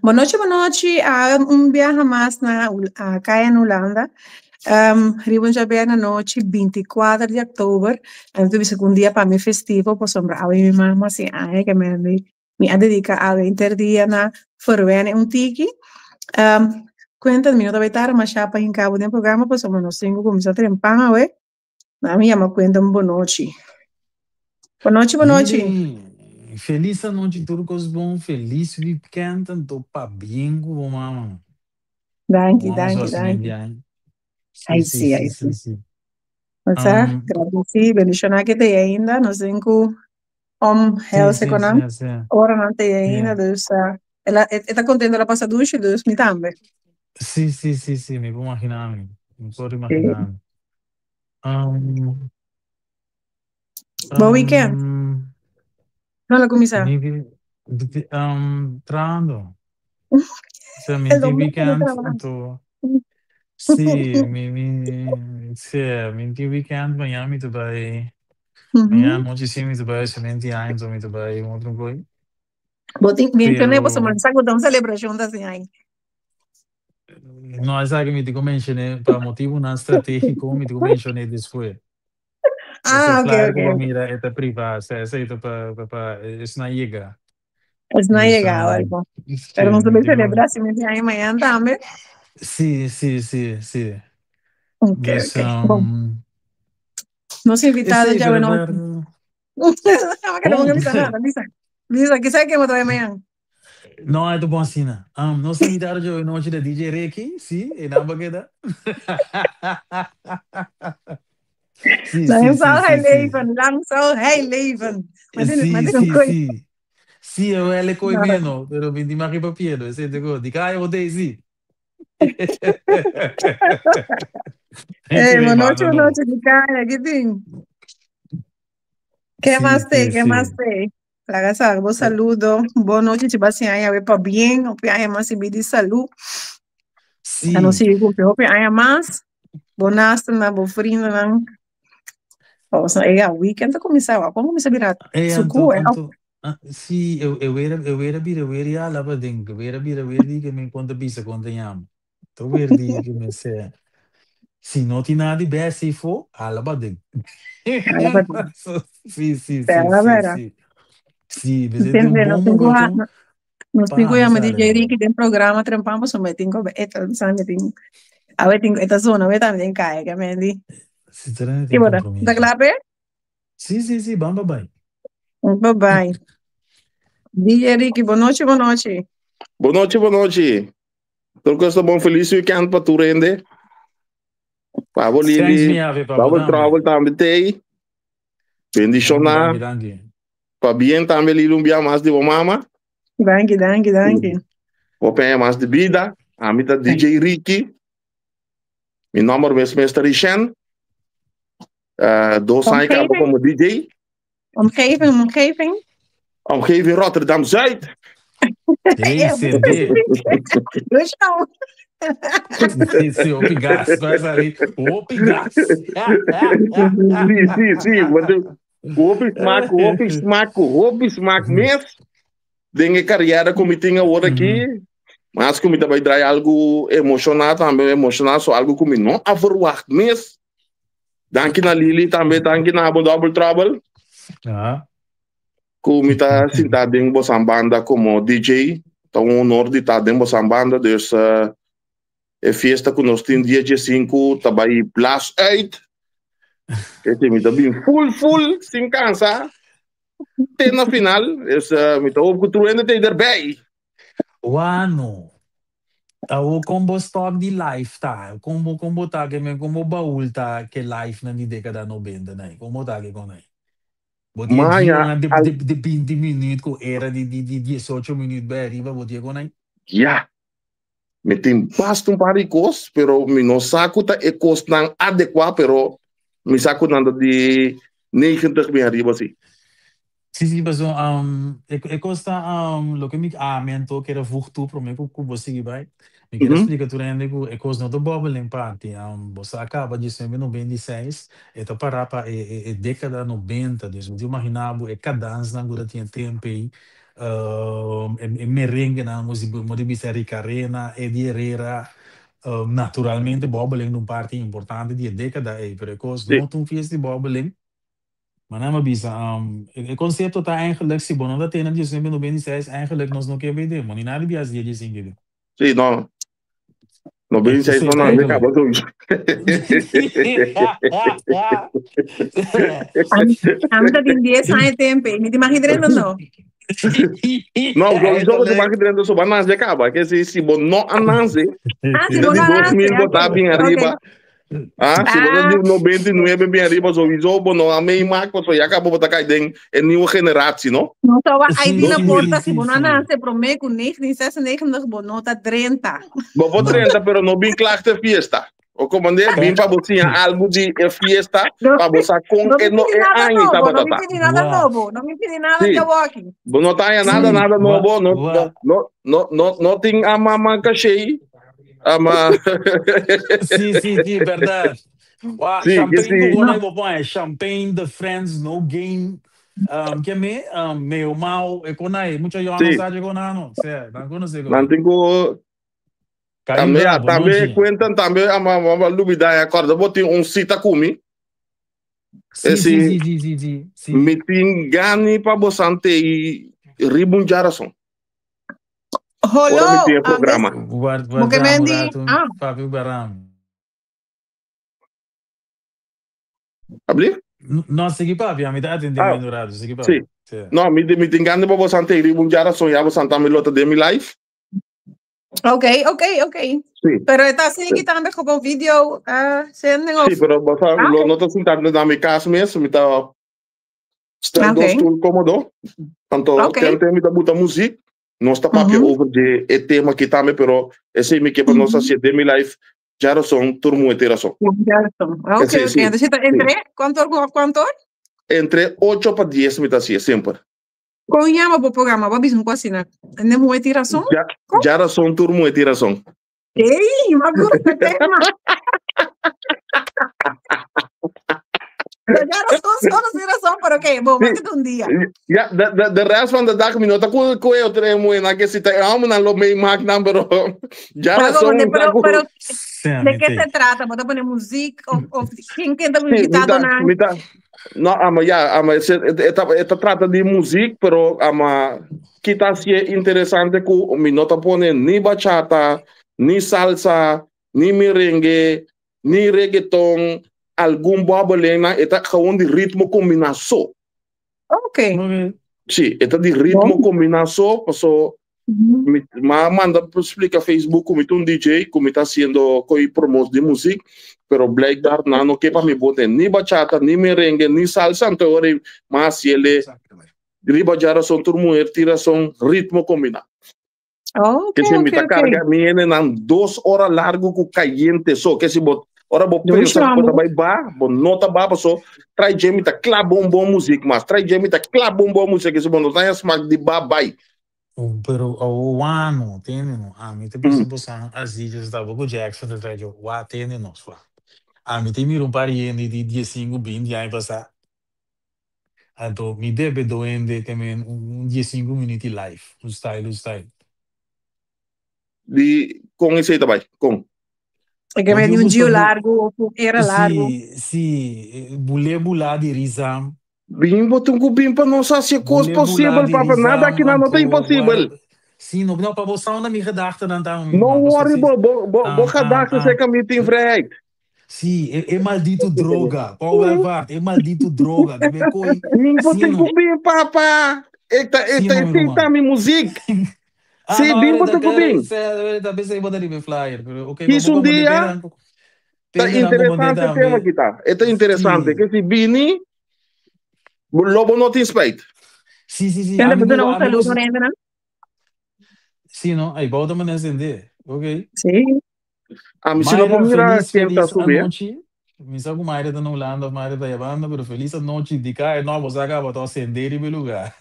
Bon nochi, bon nochi. A un biaha mas na Kaya na Hulanda. Riba un djabièrnè anochi, 24 di òktober. Mi ta bisa ku un dia pa mi festivo pasobra awe mi mama hasi aña ke mi a dediká awe henter dia na ferwène un tiki. Kuenta mi no ta bai tarda mashá pa hinka bo den programa pasobra nos tin ku kuminsá trempan awe. Na mi yama Kuenta un bonochi. Bonochi, bonochi. Lili, felis anochi tur kos bon, felis weekend anto pabien ku bo mama. Bo Danki, mama danki, so hasi danki. media aña. Si, Ai si, si, si, ai si, si. si. Ota, Um, gradisí, bendishoná ke t'ei ainda, nos tin ku om si, helse si, ku si, nan, si. ora nan t'ei ainda, Yeah. dus el a, e ta kontento el a pasa dushi, dus mi tambe. Si, si, si, si, mi por imaginá mi. Mi por Sí. imaginá mi. Um, Bon weekend. um, No lo kuminsá. mi, trahando. Osea, mi El tin domingo no weekend, trabaja. anto sí, mi, sí, mi tin weekend, mañana mi ta bai, mañana anochi sí mi ta bai cementi aña, anto mi ta bai un otro koi. Bo tin mencioné Pero bo sa ku ta un celebracion ta asina ahí. No, esaki mi tin ku menshoné pa motibunan stratégiko, mi tin ku menshoné despues. Ese Ah, ok, flyer ok, ku bo ok. mira e ta privá, osea esei ta pa pa pa esnan yega. Esnan Dus yega algo. sí, Pero nos mi ta tin ku celebra si mi tin aña mañana tambe. Sí, sí, sí, sí. Ok, Dus ok. Bon, nos invitado esei djawe pero nochi. pero No bon. ponga bisa nada, bisa. Bisa, kisa ke bo trae mañana? No, e ta bon asina. Nos invitado djawe nochi ta DJ Ricky, sí, e nan pa keda. Sí, Lang sí, sí, zal hij sí, sí. leven, lang zal hij leven. Maar dit, maar Sí, dit een sí, kooi. sí. Sí, e wele koi meno, pero mi tin maki papiedo, esei ta ko. Di kaya bo ta ei, sí. Thank Eh, you, boa noite, banda boa no. noite, di kaya, ki tin? Ke Sí, mas te, sí, ke mas sí. te? Laga sa, bo saludo. Boa noite, ti basi aña we pa bien, hopi aña mas sibi di salud. A no Sí. sigui cumpli hopi aña mas. Bo naastennan, bo vriendennan. Pasobra e weekend ta cuminsa, wak con cuminsa bira E suku, anto, eh. anto, ah, sí, e wera, e wera bira wera ya la paden, e wera bira wera di ke men konta bisa konta yama. Ta wer di ke men se, si no tin nada di bes eifo, hala paden. Hala paden. Sí, sí, sí, Bera, sí, bera. sí. Sí, mester tin un Entende, bon momentu nos pa tin ku ami yama sali DJ anto. Ricky den programa trempan pasobra mi tin ku e ta bisa mi tin awe tin e ta zona awe tambe den kaya ke men di. Sinceramente Ki tin bo ta? Ta compromiso. kla p'e? Sí, sí, sí, ban pa bai. Bye bye. DJ Ricky, bon nochi, bon nochi. Bon nochi, bon nochi. Tur kos ta bon. Feliz weekend pa tur hende. Pa bo Thanks, Lili, mi ave, pa bo Double tambe. Trouble tambe tei. Danki, Bendiciona. danki, danki. Pa bien tambe Lili un bia mas di bo mama. Danki, danki, danki. Bo peña mas di bida. Ami ta DJ Ricky. Mi nomber mes mes ta Rishen. 2 aña caba Omgeving? como DJ. Omgeving, omgeving. Omgeving Rotterdam Zuid. Hey, Ja, CD. Dus nou. Sí, sí, hopi gas. Vai salir. Hopi gas. Sí, sí, sí. Want hopi smaak, hopi smaak, hopi smaak mes. Den e carriera ku mi tin awor aki. Mas ku mi ta bai draai algo emocional tambe, emocional, so algo ku mi no a verwacht mes. Danki na Lili tambe, danki na abo Double Trouble. Ku mi ta sinta den bosan banda como DJ. Ta un honor di ta den bosan banda. Dus e fiesta ku nos tin dia 5 ta bai blaas uit. Este mi ta bin full full sin cansa. Te na final. Dus mi ta hoop ku tur hende te erbij. Wano. Awo combo stock di live ta. Combo combo ta ke men combo baúl ta ke live na di década 90 nai. Combo ta ke kon nai. Bo tie Maya, giro na de al, de de 20 minuut ku era di 18 minuut bij arriba bo tie kon nai. Ja. Mi tin basta un par di kos, pero mi no sa ku ta e kosnan adekuá, pero mi sa ku nan ta di 90 bin ariba si. Sí, sí, paso e kos ta loke mi ami anto kere voeg toe prome ku bo sigui bai. Mi kere splika tur hende ku e kos no ta bòbel party. Bo sa kaba 1996, e ta pará pa e dékada 90. Dus bo ta imaginá bo e kadansnan ku ta tin e tempu ei. E merenguenan, mo di bisa Ricarena, Eddie Herrera, naturalmente bobbeling un parti importante di e década ei, pero e kos no ta un fiesta di bobbeling. Ma nan a bisa, e concepto ta eigenlijk, si bo no ta tene 1996, eigenlijk nos no ke bay den, bo ni nada di bias dia diesinke den. Sí, no. 96 no nada, kaba sowieso. Ami ta tin 10 aña tempo, mi ta imagina drenta no. No, sowieso bo ta imagina drenta so, bo a nace kaba, ke si bo no a nace, Ah, si bo no a nace, 2000 bo ta bin ariba. Ah, si bo ta di 99 bin ariba sowieso bo no a meemaak, pasobra ya kaba bo ta kai den e nieuwe generatie, no? No ta wak ID na porta, si bo no a nace prome ku 1996 bo no ta drenta. Bo por drenta pero no bin klaar te fiesta. O komandé, bin pa bo siña algu di e fiesta, pa bo sa kon e no e aña tabata ta. No mi pidi nada nobo, no mi pidi nada djawoki. Bo no ta haña nada nada nobo, no no no no no tin a mama kashei. Ama. Sí, sí, sí, verdad. Wa, Sí, que champagne sí. ku bona bo pon, champagne, the friends, no game. Ke me, meo mau, e konai, mucha yo no Sí. sa je konano. Sea, dan kono se Nan konai. tin ku tambe Caída, ya, bon tambe nochi. cuentan tambe ama ama lubida ya acorda bo tin un cita ku mi. Sí, sí, Esi sí, sí, sí, sí, sí. mi tin gani pa bo sante i riba un djarason. Ora mi Holo, tin e ah, programa. Guard, Bo ke guardam un mendi, rato, ah, papi guardam. Abli? No, sigui papi, ami ta atende Ah, mi un rato, sigui sí. papi. Sí. No, mi tin gana pa bo sante riba un djarason ya bo santa mi lo ta den mi live. Ok. Sí. Pero e ta sigui tambe como video zending Sí, of pero bo sa Ah, lo no ta sinta na mi cas mes, mi ta Stel dos stoel cómodo. Anto, tente mi ta buta muziek. Nos ta papia over de e tema aki tambe, pero esei mi ke pa nos hasié den mi life. Djarason, tur muhe tin rason. Djarason. Ok, Esei ok. si. Entonces ta entre cuanto or cu cuanto or? Entre ocho pa dies mi ta hasié semper. Kon yama bo programa? Bo a bisa un cos asina. Hende muhe tin rason? Kon? Djarason, tur muhe tin rason. Ey, m'a gusta e tema. Ya razón, solo sin razón, pero ok, bon, Sí. mate un día. Ja, de rest van de dag mi no ta ku e otro e muhernan ke si ta e hombernan lo meemaak nan, pero ya Pero, razón pero, ta pero, ku pero, Sam, ¿de qué te. se trata? ¿Vos te pones música o quién te Sí, mi invitado ta, nan? mi ta, no, ama ya, ama e ta trata di muziek, pero ama kita si e interesante ku mi no ta pone ni bachata, ni salsa, ni merengue, ni reggaeton, algun bòbelingnan, e ta gewoon di ritmo kombiná so. Ok. Ok. Sí, e ta di ritmo Bon. kombiná so, paso mi m'a manda splika Facebook ku mi ta un DJ, ku mi ta hasiendo koi promos di muzik, pero blijkbaar nan no ke pa mi bote ni bachata, ni merengue, ni salsa, anto e ora ei m'a hasi el riba djarason tur muher tin rason ritmo kombiná. Ok, Ke si mi ok, ta ok. karga mi hendenan dos ora largu ku kayente so, ke si bo ora bo Doe pensa ku bo ta shombo. bai ba, bo no ta ba paso trai dje mi ta kla bon bon muzik mas, trai dje mi ta kla bon bon muzik, ke si bo no ta haña smak di ba bai. Pero awano, tende no, ami ta bisa bosan así, just taba ku Jackson ta trae yo, wa tende nos fa. Ami ta mira un par di hende di diesinco, binti aña pasá, anto mi debe do hende ke men un diesinco minuut di live, un style, un style. Di kon esei ta bai? Kon? E ke Bo men tin di un gusta gio bu largu of un era largu. Sí, sí, bulé bulá di risa. Bin bo tin ku bin pa nos hasi e kos Bulé bulá posibel, di papa. Nada risa, akinan no ta anto imposibel. wara Sí, no, no, pa bo sa unda mi gedachtenan ta, mi No ruman, pasobra worry si, bo, bo, bo, bo gedachten serka mi tin vrijheid. Sí, e maldito droga, Paul Welvaart, e maldito droga, ke be koi, Bin bo sí tin ku no, bin, papa. E ta, e sí ta, no, mi esei ta ruman. mi muziek. Ah, Sí, no, bin bo ta tin ku kere, bin. se, ta pensei bo ta riba e flyer, pero ok, pa Kis bo un komprende dia, pena, ta pena nan komprende interesante e tema tambe, aki ta. E ta interesante. sí, Ke si bini, lo bo no tin spijt. sí, sí, sí, Kende ami bo ku, duna un ami ku, saludo na hendenan? sí no, ay, bo ta manda encende, ok. Sí. Ami si no por Mayra, mira felis, ken ta felis subi, eh. anochi. Mi sa ku Mayra ta na Hulanda of Mayra ta yabanda, pero felis anochi. Di ka e no, bo sa kaba ta asende riba e lugá.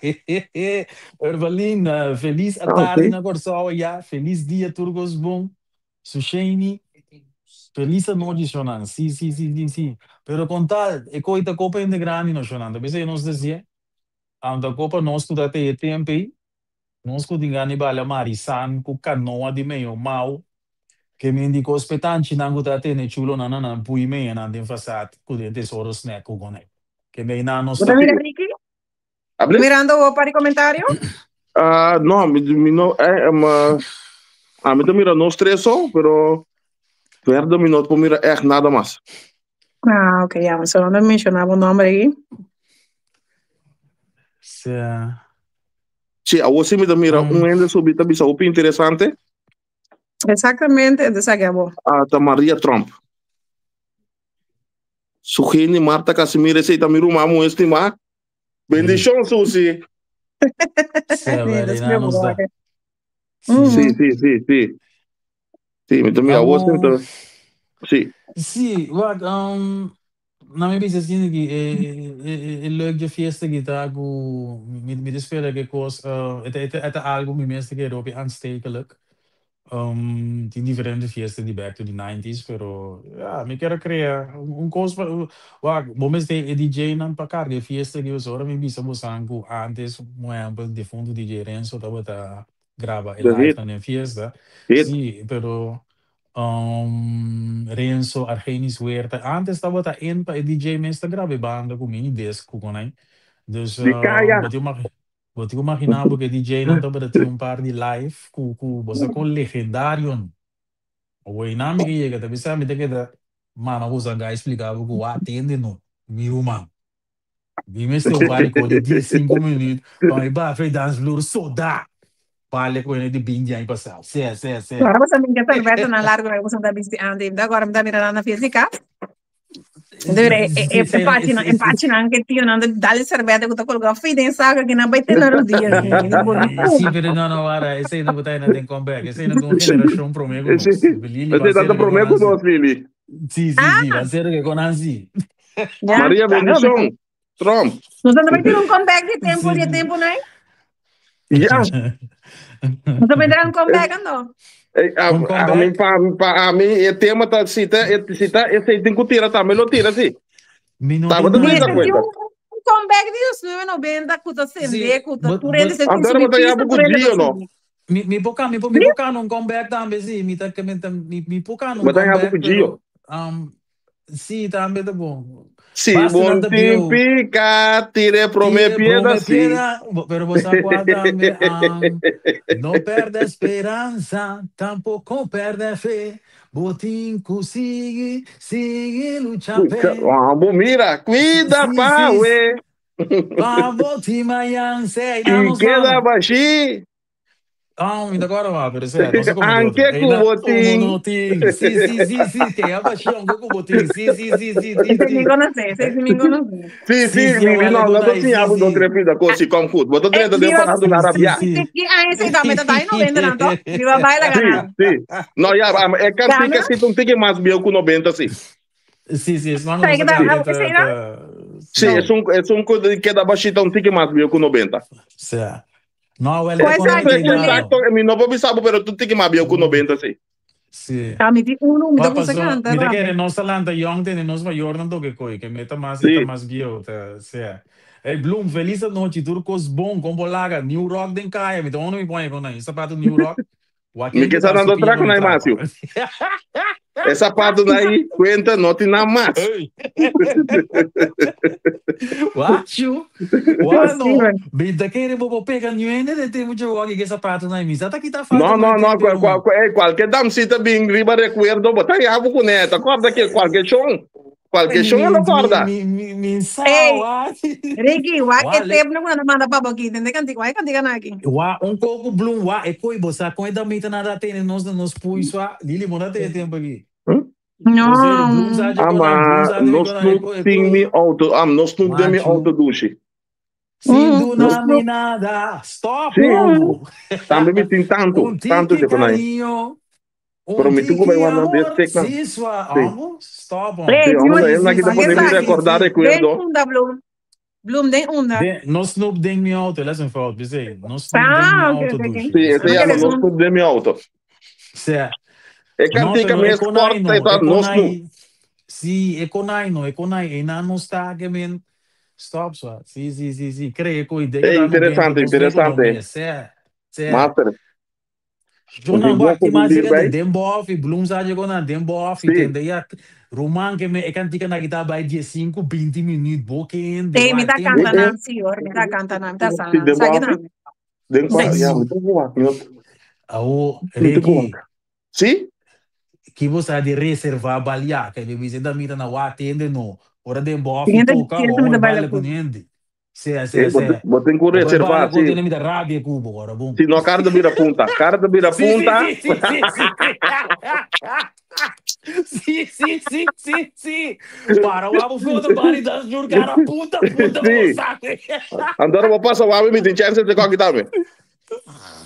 Ervaline, felis Ah, atardi ok. na Kòrsou ayá. Felis dia, tur kos bon. Susheni, felis anochi, shonnan. Sí, sí, sí, sí, sí. Pero kon tal, e koi ta kopa hende grandi no, shonnan. Ta bisa nos ta hasié. Anto kopa nos ku ta te e tempu ei. Nos ku tin gana di bala Marisan ku kanoa di meyo mau. Ke men di kos petanchinan ku ta tene chulonan na nan pui meyanan den fasad ku den Tesoro Snack ku konai. Ke meinan nos Bo ta ta. mira Ricky? Abli? Mirando bo par di komentario? Ah, no, mi, mi no, eh, ma, ah, mi ta mira nos tres so, pero verder mi no por mira echt nada mas. Ah, ok, ya, so no menciona bo nomber ahí. Sea. Sí, awor sí mi ta mira un hende subi ta bisa hopi interesante. Exactamente, entonces aquí abo. Ah, ta Maria Trump. Su geni Marta Casimir, esei ta mi ruman muhé estimá. Bendishon, Susi. Sea, Sí, na nos da. Sí, sí, sí, sí. Sí, mi ta mira awor sí, mi ta. Sí. Sí, wak, na mi bisa asina ki e e e leuk dje fiesta ki ta ku mi mi ta spera ku e kos e ta e ta algu mi mes ta kere hopi aanstekelijk. Tin diferente fiesta di back to the nineties pero ya mi kier a krea un kos pa wak bo mester e DJ-nan pa karga e fiesta aki pasobra mi bisa bosan ku antes un ehèmpel difunto DJ Renzo tabata graba e The live hit, nan den fiesta. hit. Sí, pero Renzo, Argenis Huerta, antes tabata in pa e DJ mes ta graba e banda ku mini disc ku kon ei. Dus Di kaya. bo tin bo tin ku magina bo ku e DJ nan tabata tin un par di live ku ku bo sa kon legendario no. Awor nan mi ke yega ta bisa mi ta keda mama ku sa guy splika bo ku wak tende no, mi ruman. Mi mester un par di kos di diesinku minuut pa mi bafa e dansvloer soda. Pale ku hende di binti aña pasá. Sè, sè, sè. Ahora boso minga serveta na largo na boso ta bisti ande. Da agora mi ta mira na fiesta di kas. Dure e e e pachi nan e pachi nan ke tio nan dale serveta ku ta kolga fi den saka ki nan bai te na rodia. Sí, pero no, no, wara, esei no botay na den comeback. Esei no ta un generashon promé ku nos. Lili, Esei ta promé ku nos, Lili. Sí, sí, sí, va ser ke kon Nancy. Ya, Maria claro. Bendición, Trump. Nos anda bai tira un comeback di tempo, di tempo, nai? Ja. Nos bai tira un comeback, ando? Eh, a, Un a mi, comeback? pa, pa a mi, e tema ta si ta, e, si ta, esei tin ku tira tambe lo tira, si. Mi no Taba tin ta Mi tin nada. sentí cuenta. un comeback di los 90 ku ta Sí, sende, ku ta but, tur hende but se Anto subi bo ta pista, yabu ku tur hende ta Gio, no? subi. Mi mi por mi por mi por cana un comeback tambe sí mi ta mi ta mi mi por cana un Bo ta yabu comeback ku Gio. pero sí tambe ta bon. Si Basta nan bon ta tin bieu. pica, tire prome Tire piedra, prome sí. piedra pero bo sa cua tambe no perde speransa tampoco perde fe bo tin cu sigui sigui lucha p'e. Ah, bo mira, cuida Sí pa sí we. pa bo tin mañan sey na I nos keda mano. bashí. Ah, mi ta acorda ma, pero sea, no sé cómo de otro. Anke Ey, ku na, bo un tin. no tin. Sí, sí, sí, sí, que ya bashi aunque ku bo tin. Sí, sí, sí, sí, sí, Ese sí. mi conoce, ese mi conoce. Sí, Sí, sí, sí, Lili, vale, no, con no te ahí, sí, siña bo sí. trepida ko si kom goed. Bo ta Eh, drenta den viva, farándula Sí, sí, rabia. sí. y a ese también está ahí 90 tanto. Viva baila Sí, ganar. sí. No, ya, e Gana. kantika sí un tiki mas bieu ku 90, sí. Sí, sí, es mano Sabe nos que a tá, cambia ah, ese ta, era? ta, Sí, sí. es un ku keda bashita un tiki mas bieu ku 90. Sea. No, wel, te Pues con ay, ahí te Fecha Lili, exacto, dado. mi no por bisa bo, pero un tiki mas bieu ku 90, sí. Sí. a mi ti uno, mi te Wa gusta paso, canta mi ta kere tambe. nos ta lanta yong tene nos mayornan toke koi, ke meta mas e ta Sí. mas bieu, ta sea. Ey Bloem, feliz anochi, tur kos bon, kon bo laga, New Rock den kaya, mi ta unda mi pone kon nan, sapato New Rock, wa Mi ken ke ku sa ta su dando pia traco no mi na trapa. Macio. E sapato na aí, cuenta, no tin nada mas. Ey. Wachu, wa no, Steven. mi ta kere bo por pega nuende de tempo dje wak ke sapato na mi, sa ta kita falta No, ku e no, no, tempo, ruman. cualquier damsita bin riba recuerdo, bo ta yabu ku ne, ta corda que cualquier shon, cualquier Mi shon mi lo mi corda. mi mi mi sa Ey, wa. Ricky, wa Wa e le tep no cuando manda pa bo aquí, tende cantico, ay cantica na aquí. Wa un coco bloem wa e koi bo sa kon e damita nada tene nos na nos pui swa Lili mo na tene tempo aki. Hm? Bo seri bloem sa No. je konan bloem Ama sa tene nos konan e no koi e tin mi koi auto, am nos no den mi machu auto dushi. sin Nos duna mi nada stop sí, hombo tambe mi tin tanto, un tanto tiki de konai. cariño Pero un mi tin ku bai tiki wanda den amor stek nan. si swa Sí. hombo stop hombo Ey, Sí, si hombo, si na si kita si pone si mi si recordar si Den recuerdo. unda, Bloem. Bloem, den unda. Den no snoep den mi auto el a zijn fout bisei no snoep den mi Ah, ok, auto ok, ok. dushi Sí, esei ese No llama quieres no un. snoep den mi auto. Sea. E No, cantica pero e mes konai corta no, e ta e no snoep. konai, sí, e konai no, e konai, e nan no sta ke men, stop swa, sí, sí, sí, sí, cree ku Eh, década 90 interesante, nos meko no interesante. mes, sea. Sea. Master. Jonan Un bom wak, confundir imagina de bij. den bof, Bloem sa je na den bof, Sí. tende ya Roman que me e cantica na guitarra bij 15, 20 minuut boken de Ei, mi wak ta tempo. canta Eh, eh. nan, sí, hoor, mi ta canta nan, mi ta Sí, sana. den Sa bof. nan. Den kwa, Sí. ja, mi ta wak, mi no- Awo, mi ta Ricky, wak. Sí? que você de reservar baliar, que me diz da mira na wa tende no. Ora den bof Siguiente, toca, siguiente mi o ta baila baile ku. com gente. Sea, Eh, sea, sea. bo tin ku O vai reservar, baile com sí. tiene mi da rabia cubo, ora bom. Si no, cara de bira punta. Cara de bira Sí, sí, punta. sí, sí, sí, sí. Sí, sí, sí, sí, sí. Para o abo foto bari das jur cara puta puta Sí. sabe. Andora vou passar o ave, me tem chance de qualquer também.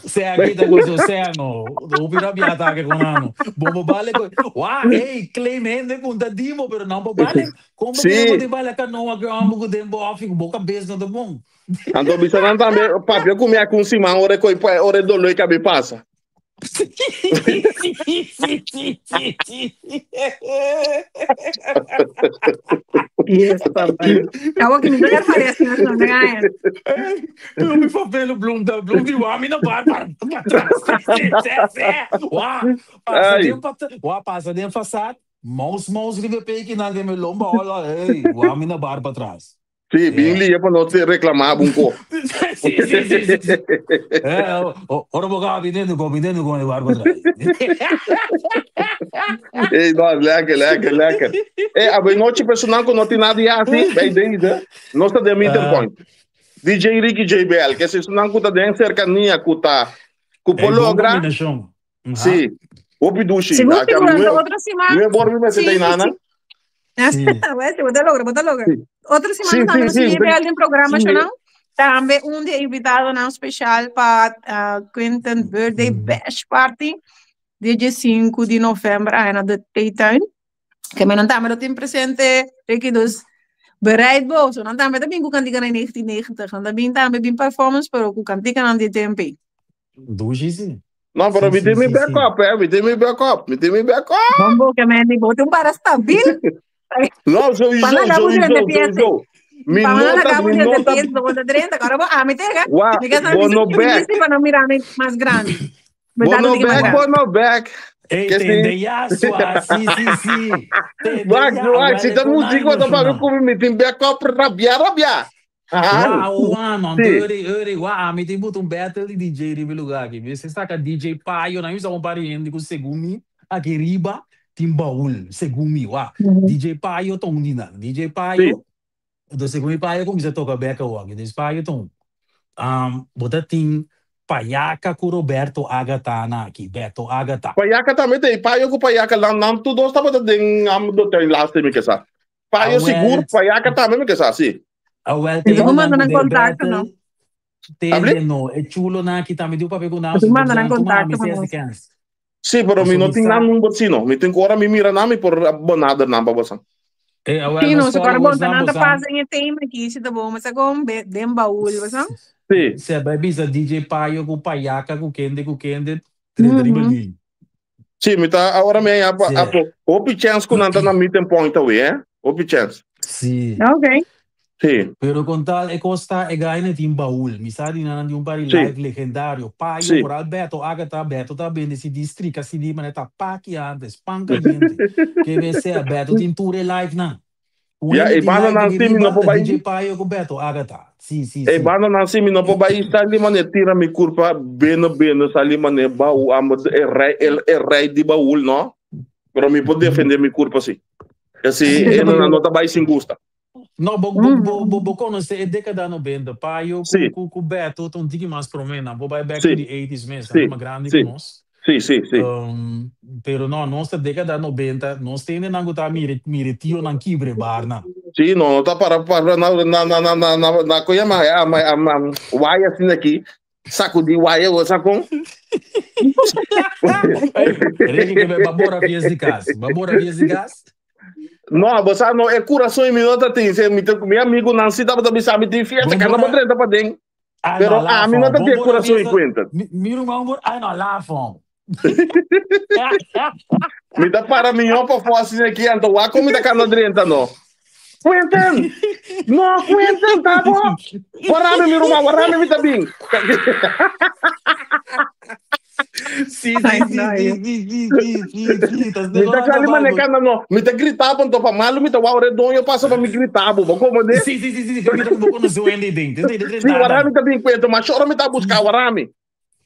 Se aqui tá com o sea no. O pira biata que com ano. Bombo vale co. Wa, hey, claim hende com da dimo, pero não bo vale. Como que Sí. não te vale canoa que amo com dembo off com boca bes não tá bom. Ando bisa nan também, papi, eu comi com simão, ora coi, ora dolor e cabe passa. Sí, sí, sí, sí, sí, sí. Yes, papá. Awo que mi ta parece, no, no, no. Eu me favelo Bloom da Bloom de wa mi na bar para trás. Sí, sí, sí. Wa, passa Ai. dem pa wa passa dem façade. Mãos mãos ribe pe na de me lomba hola, hey, wa mi na bar para trás. Sí, bem lia para não te reclamar um pouco. Sí, sí, sí, sí. sí. Eh, ora boca vendendo com vendendo com o bar para trás. Ei, no, lekker, lekker, lekker. Eh, a boa noite, pessoal, que não tem nada assim, bem desde, nós está de meeting Ah. point. DJ Ricky JBL, que se não que tá dentro cercania, que tá, que É boa logra, combinação. Uhum. sim, o pidushi, Seguro, a seguro, meu, outra semana. meu bor me Sí, tem sí, nada. sí. Sí. Bueno, sí, bota logra, bota logra. Sí. Outra semana Sí, también sí, sí. nos JBL em programa, Sí. não? Também um dia invitado não especial para Quentin Birthday Bash Party, dia 5 de novembro, aí na de Theetuin. Que men também dat in presente, Ricky, dus bereid bo. So, dan também também com cantiga em 1990, dan também também bem performance, pero com cantiga na DTMP. Dushi sim. Não, pero Sim, me sim, tem me sim, backup, eh, me tem me backup, me tem me backup. Bom, que men di bote um para stabil. Não, sowieso, Pana sowieso, de fiesta. sowieso. Mi Para nota, na mi de nota, fiesta, bote 30, agora vou a meter, wa, Mi casa bono back, para não mirar mais grande. bono back, bono back. Ei, Que sim. tende ya, sua. Sí, sí, sí. Tende Wak, ya, wak, se huele tá com música, tá para emocional. comer, me tem backup, rabiar, rabiar. Ah, Uau, uau, não, Sim. uri, uri, uau, me tem muito um battle de DJ ribe lugar aqui. Você saca DJ Paio, não usa um parente com segumi, aqui riba, tem baúl, segumi, uau. DJ Paio tom dina, DJ Paio, do segumi Paio começa a tocar beca uau, DJ Paio tom. Bota tem Paiaca com Roberto Agatha na aqui, Beto Agatha. Paiaca também tem, paio com paiaca lá, não, tu dois tava dentro, am do tem last me que sa. Paio Ah, seguro, well. paiaca também me que sa, sim. Ah, well, Então, tem manda na na contato, não. Tem Abri? no, é chulo na aqui também, deu papel com não, Então, manda na contato, mano. Sim, pero mi Isso não me tem sa- nada num bolsino, mi tem que ora mi mira nami por bonada namba bosan. Eh, ah, well, Sim, nos não, se agora followers bom, na nada bosan. passa em tema aqui, se tá bom, mas agora dem baúl, você Sim. Se vai bisa DJ Paio com Paiaca com Kende, Uhum. trindribali. Sim, mi tá agora me apo Sim. apo opi chance com nanta na meeting point away, eh? Opi chance. Sim. Ok. Sim. Pero con tal e costa e gaina tim baúl. Mi sa di na di un pari Sim. live legendario. Paio Sim. por Alberto Agatha, Beto tá bem nesse distrito, assim di maneta paqui antes, panca gente. Que vê se Beto tem tour live na. Ja, e bana na sim, mi não po DJ vai. Paio com Beto Agatha. Sim, sim, E sim. bana na sim, mi não po vai sali mané tira mi curpa beno beno sali mané baú amo e rei el e rei di baúl, no? Pero mi po defender mi curpa sim. Assim, e não não tá vai sem gusta. No, bo, bo, bo, bo, bo conoce e década 90. Paio com, Sim. com, com Beto, um tique mais pro menos. Vou back Sim. to the 80s mesmo, Sim. uma grande Sim. com nós. Sim, sim, sim. Pero no, nossa década 90, nós tem não tá mire mire tio não quibre barna. Sim, não, não tá para para na na na na na na na coisa mas a a a waia assim aqui, sacudir waia, o sacon. Ricky que babora vias de gás, babora vias de gás. Não, você não é coração em mim não tá tem, se me meu amigo Nancy tava também sabe tem fiesta, cara, não entra para dentro. Ah, Pero não, a mim não tá tem coração em conta. Mira um amor, ah não, lá fom. Me dá para mim, ó, para fora assim aqui, então, lá como tá cana drenta, não. Quentin! No, Quentin, tá bom? Warame, mi rumah, warame, mi tabing. Sí, sí, Ai, sí, no, sí, sí, sí, sí, sí, sí. Tas Mi ta negonan ta kali bai bo. maneka na no. Mi ta grita bo, anto pa malu mi ta wou ora e doño pasa pa mi grita bo. Bo komprendé? Sí, sí, sí, sí, sí. Ke mira ku bo konosé un hende den. Desde de Sí, 30 wara mi años. ta bin kuenta, ma shora mi ta buska wara mi.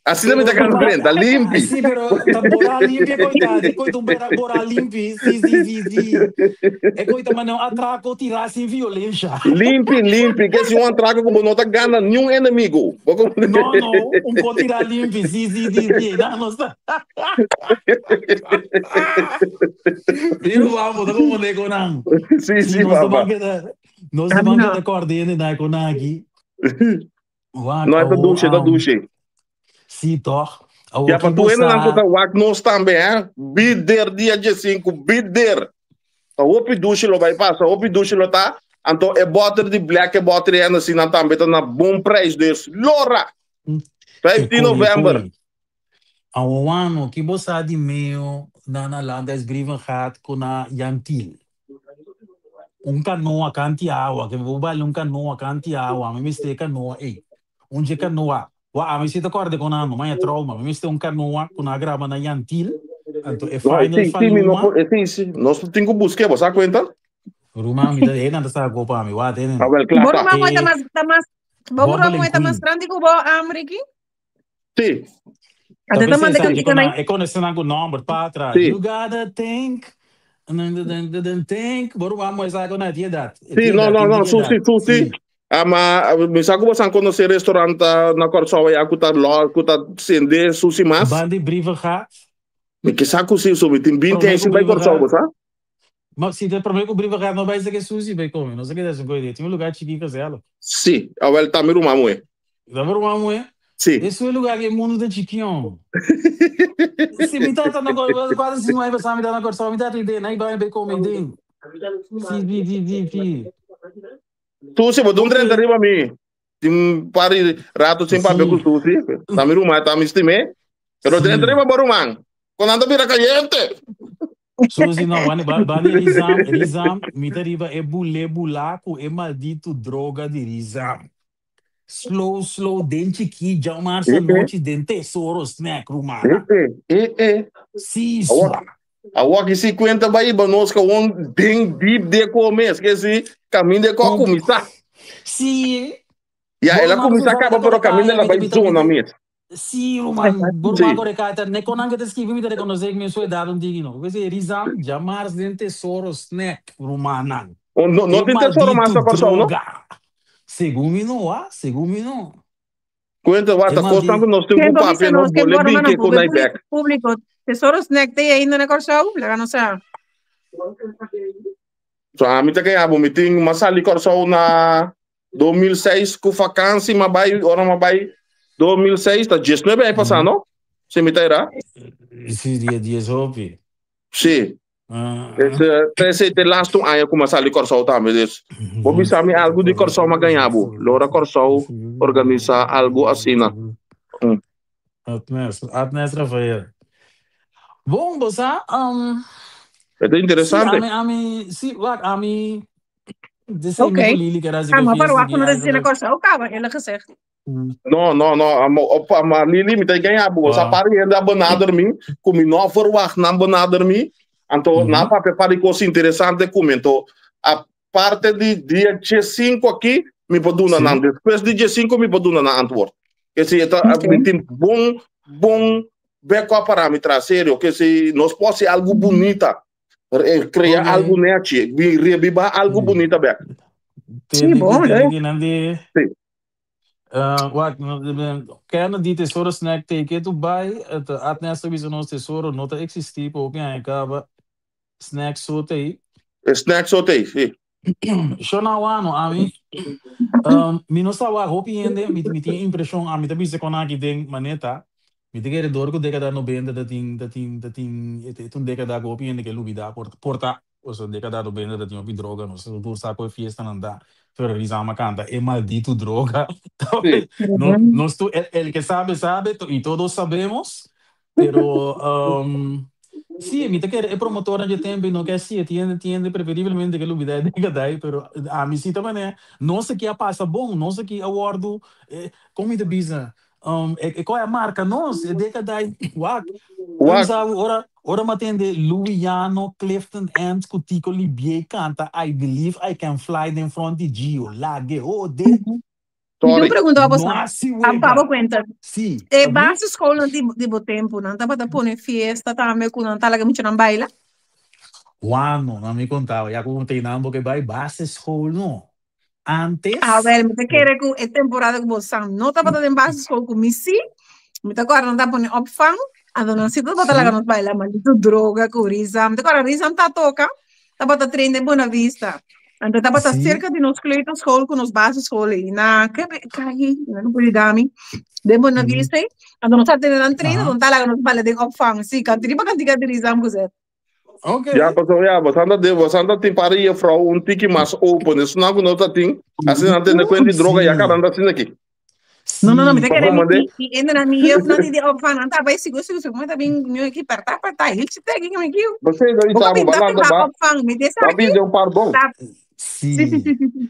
Asina mi ta Pero gana pa drenta, limpi. sí, pero ta borá limpi e koita, e koita un bera borá limpi. Sí, sí, sí, sí. E koita mane un atraco tirá sin violensha. Limpi, limpi, ke si un atraco ku bo no ta gana niun enemigo. Bo komprendé? No, no, un ko tirá limpi. Sí, sí, sí, sí. Na nos ta. Mira wou, bo ta komprendé konan. Sí, Sí, sí, nos ta papá. ban keda, nos ta Ah, ban no. keda kòrda hende na e konan aki. Wak, No, e ta awo, dushi, e ta dushi. sí, tòg. Awo Ya ki pa bo tur hendenan ku sa. ta wak nos tambe, hè. Bider dia diesinku, bider. Ta hopi dushi lo bai pasa, hopi dushi lo ta. Anto e bòter di Black, e bòter di Hennessy nan tambe ta na bon prijs, dus lora! E 15 koi, e novèmber. koi. Awowano, ki bo sa di meo na na Landhuisbrievengat ku na Jan Thiel? Un kanoa kanti awa, ke bo bali un kanoa kanti awa, mi mester e kanoa ei. Un dje kanoa, wa ami si ta kòrda kon ando, maña trauma, mi mester un kanoa ku nan a graba na Jan Thiel, anto e No, final esei sí mi no faluma, por, esei sí, nos tin ku busk'é, bo sa kuenta? ruman mi ta, e nan ta sa ko pa mi, wak Ah, tenen. wèl, kla Bo ta. ruman moe ta E mas, ta mas, bo ruman Bubbling moe ta mas Queen. grandi ku bo, Ricky? Sí, Ta Ate ta pensé manda esaki cantica con nai. e conoce nan cu nomber patra. sí, You gotta think. Think. Bo ruman moe sa con na die edad. E sí, die no, edad, no, tin no, die Susi, edad. Susi. Sí. Ah, ma mi sa ku bo san konosé restaurant na Kòrsou ya ku ta lo, ku ta sende sushi mas. Bandi Brievengat. Mi ke sa ku si, so mi tin 20 Promé aña ku sin bai Kòrsou, bo Brievengat. sa? Ma si te promé ku Brievengat no bai sa ke sushi bai come. No sa ke ta sin koe. Tin un lugar chiki gezellig. Sí, awel ta mi ruman moe. Ta mi ruman moe? Sí. Esun e lugar ku e mundu ta chikion. Si mi tata na Kòrsou, kuasi si mi pasa mi tata na Kòrsou, mi tata i den, nan i bai bai kome i den. Sí, sí, sí, sí, sí. Susi, bo ta un Ok. drenta riba mi. Tin un par di rato sin papia ku Sí. Susi. Ta mi ruman, ta mi stim'é. Pero drenta Sí. riba bo ruman. Kon nan ta bira kayente. Susi, no, wani, ba, bani Rizam, Rizam, mi ta riba e bulé bulá ku e maldito droga di Rizam. Slow, slow, den chikí, djamarsa Eh, eh, anochi, den Tesoro Snack, eh, rumana. eh, eh, eh. Sí, Awor, swa. awor ki si kuenta bai iba nos ka won den deep de ko mes, ke si kaminda ko a Un, kuminsá. sí, Ya, bo el a ruman kuminsá sa kaba, ta pero kore kaminda kaya, el a mi ta, bai mi ta, mi zona ta, mes. sí, ruman, bo ruman Sí. kore kaya, ta ne konan ke ta skibi, mi ta rekonosé ku mi su edat un tiki no. P'esei Rizam, djamars den Tesoro Snack, rumannan. O no, no E tin tesoro mas maldito na Kòrsou, no? droga. Segun mi no, ah, segun mi no. Kuenta, E wata, kosnan maldi. ku nos tin Ken ku por bisa papia, nos nos, ken bole por bin hermano, ke ku público, nai bek. público. Tesoro Snack te ainda na Kòrsou? Laga nos sa. So, ami ta kaya bo, mi tin, m'a sali Kòrsou na 2006 ku vakansi, m'a bai, ora m'a bai 2006, ta 19 aña pasá, no? Si mi ta era? Si, dia dies hopi. Si. Ese, ese te laatste aña ku m'a sali Kòrsou tambe, dus bo bisa mi algu di Kòrsou m'a gaña bo. Lora Kòrsou organisá algu asina. Mm. Atnes, Atnes Rafael. Bon, bo sa, um, E ta sí, interesante. ami, ami, sí, wak, ami, desei Ok. mi ku Lili kera hasi Ah, ke maar fiesta waar ki ku no ai, ta na Kòrsou kaba, eerlijk gezegd. No, no, no, amo, opa, ma Lili, mi ta gaña bo. Sa Wow. pari hende a benader mi, ku mi no a verwacht nan benader mi. Anto, nan a papia par di kos interesante ku mi. Anto, a parte di dia 5 aki, mi por duna nan. Despues di dia 5 mi por duna nan antwoord. Ke si e ta, mi tin bon, bon backup para mi tras, serio. Ke si nos por hasi algu bunita, krea algu nechi, rebiba algu bunita bek. Sí, bon, leuk. Sí. Wak, kende di Tesoro Snack teke tu bai, ta Adnes ta bisa nos Tesoro no ta existi pa hopi aña kaba, snack so ta ei. Snack so ta ei, si. Shona Wano, ami, mi no sa wak hopi hende, mi mi tin e impreshon, ami ta bisa kon aki den maneta, mi ta kere dor ku dekada nobenta ta tin ta tin ta tin e ta un dekada ku hopi hende ke lubida por por ta. Oso década noventa ta tin hopi droga, nos tur sa cu e fiestanan ta, pero Rizama canta e maldito droga. Sí. No, nos tur, el, el que sabe, sabe, y todos sabemos, pero um, sí, mi ta kere e promotornan dje tempo y no ke haci, tiende, tiende, preferiblemente ke lubida e década ei, pero ami sí ta manera, nos aki a pasa bon, nos aki a wordo, eh, con mi ta bisa? E koe a marka nos, e dékada ei, wak. Wak. Sa ora m'a tende Luciano, Clifton Ends ku Tico Libier kanta "I Believe I Can Fly" den front di Gio, lage hode. Mi Sorry. pregunta No bo. hasi A wega. pabo kuenta. E Abi? Basisschool di bo tempu, nan tabata pone fiesta tambe ku nan talaga mucha nan baila? Wano, no mi kontaba, ya ku tin porque bai basisschool no. Antes, Ah, wel, mi ta kere ku e temporada ku bo san no tabata den basisschool ku mi si, mi ta kòrda nan ta pone opvang, anto nan si tabata laga nos baila Maldito Droga ku Rizam. Mi ta kòrda Rizam ta toka, tabata train den Buena Vista. Anto tabata serka di nos kleuterschool ku nos basisschool ei na ke kai, no por dami, den Buena Vista ei. Anto nos ta tene nan train, anto nan ta laga nos baila den opvang. Si, kanti riba kantika di Rizam ku zet. Ja, paso ja, bosanta tin para juffrouw un tiki mas open. Dus nou no tin, asina nan tene kuenta di droga ya kada asina aki. No, mi ta kere Papa, mi mi ende na mi juf nan di opvang nan ta bai sigur sigur sigur, mi ta bin mi ki perta perta heel chite ki mi ki. Você não Boka sabe, bin ta balanda ba ba, opvang mi de ba sa bin de un par bom. ta si,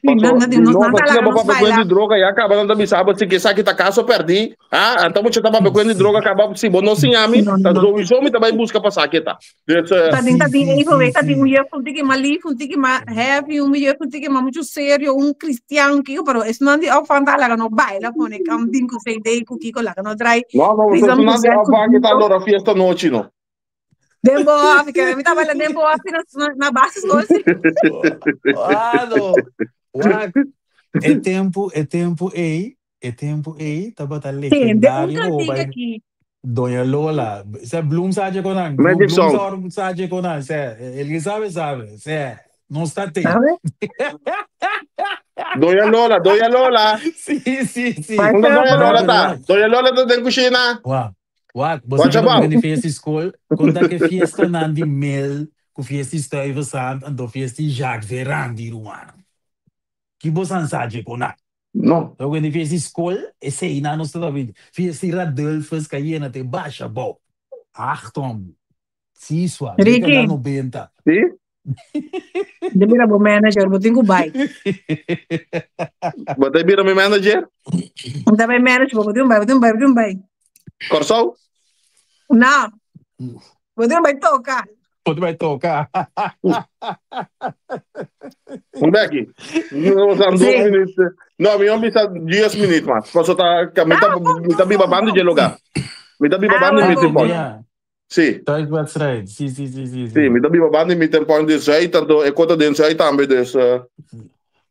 Paso, nan di nos no, nan ta asina laga ba nos papia baila. kuenta di droga ya kaba nan ta bisaba si ke saki ta kaso perdi. Ah, anta mucho ta papia kuenta di droga kaba si bo no siñami, No, ta no. sowieso mi ta bai busca pa saki ta. Dus Ta din even weet, ta din un juf un tiki mas lief, un tiki mas heavy, un juf un tiki mas mucho serio, un cristian kiko, pero es nan di opvang ta laga no baila pone kam din ku CD ku kiko laga no draai. No, Rizam so ku nan di zet ku opvang ta dito. lora fiesta nochi no. Den bo hofi, que mi ta baila den bo hofi na basisschool si. Wano, wak. E tempu ei, tabata Tende un legendario kantika bai aki. Doña Lola. Sa Bloom sabe konan. Bloom, Magic Bloom song. sabe sabe konan. Sa, el sabe sabe. Sa, no está te. Sabe? Doña Lola, Doña Lola. Si. Vai Unda ser Doña No, Lola pero ta? wak. Doña Lola ta den kushina. Wak. Wak, você Watch que about. não fiesta escola, conta que fiesta nandi mel, ku fiesta Stuyvesant, anto fiesta Jacques Verandi ruana. Ki bo san saje kona. No. Então, quando fiesta escola, esse aí não está bem. Fiesta Radolfus, caiena te baixa, bom. Achtung. Si, sua, década Ricky, 90. Si? de mira bo manager, bo tin ku bai. Bo ta bira mi manager? Ta bai manager, bo tin bai, bo tin bai, bo tin bai. Kòrsou? No, bo tin bai toka. Pode vai tocar. Un beki. No, são 2 minuut. No, mi no bisa 10 minuut mas. Paso ta mi ta Ah, bom, mi ta bom, biba bom, banda bom. de lugar. Mi ta biba Ah, banda bom, meeting bom, point. bom. Si. Thuiswedstrijd. Si. Si, mi ta biba banda meeting point de Zuid, tanto e kota den Zuid tambe, dus e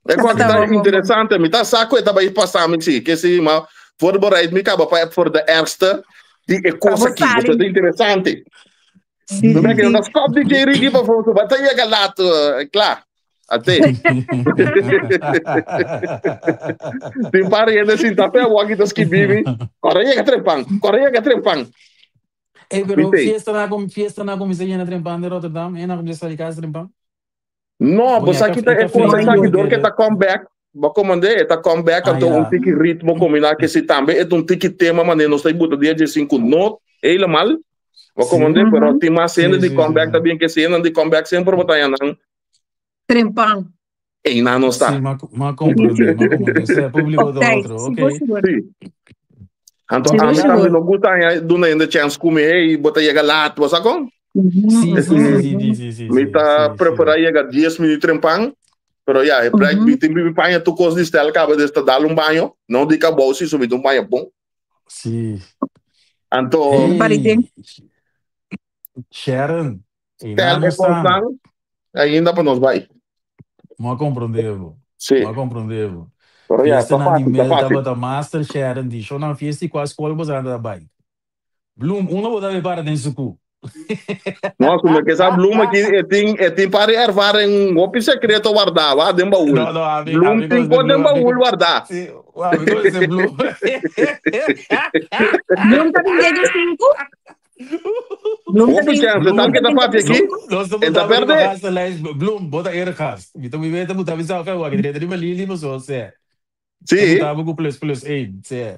Ah, kwa tá ta bom, bom, bom. interessante. Mi ta saco e tabay pasami si, ke si ma voorbereid mi kaba pa voor de ergste die e Pa kos bo aki. Dus sali. dat is interessante. Si, No si, ben que si. dat stop DJ Ricky bijvoorbeeld, wat je laat klaar. Ate. Tin par hende sinta pe awaki ta skibi mi. Kore yega trempan, kore yega trempan. Hey, pero Viste? fiesta na como se llena trempan de Rotterdam, en na como se sali casa trempan. No, Bom, bo e aki ta e e cosa café aki no dor ke quer. ta comeback. Bo komande, e ta comeback anto un tiki ritmo kombiná ke si tambe e un tiki tema mané nos ta buta dia de 5 no helemaal. Bo komande, pero tin mas hende di comeback también ke si di comeback semper botanya nan Trempan. e na no Si, está. ma comprende, ma comprende. Se público do Ok, otro, sigur, ok. sigur. Si. Anto Sigur, ami tambe sigur. no gusta duna hende chance ku mi, hey, bo ta yega laat, bo sa kon? Mi ta preferá yega 10 minuut trempan, pero ja, e plek mi tin mi paña tu kos di stel kaba dus ta dal un baño, no di kabou si, so mi ta un baño bon. Anto Pariden. Hey, Sharon, e stel na e no está. kosnan ainda pa nos bai. Ma comprendebo. Si. Ma comprendebo. Pero ja, Fiesta ta na di fácil, ta mel fácil. tabata master Sharon di show na fiesta i kwa school bo anda bai. Bloem, uno bo dabe para den suku. No, su me ke sa Bloem aki e tin pari ervaring hopi secreto guardá, wa den baúl. No, ami Bloem ami tin conoce ko den Bloem, ami baúl guardá. Si, ami conoce Bloem. Bloem ta bin dia 5? Bloem ta Hopi bin, chance, Bloem tal ta ke ta bin papia dia aki, 5? Nos en ta botava riba perde. gastenlijst. Bloem, bota ergast. Mi ta mi weta botava isa fe wa que riba lili mo so se. Ta Si. botava ku plus plus 1, se.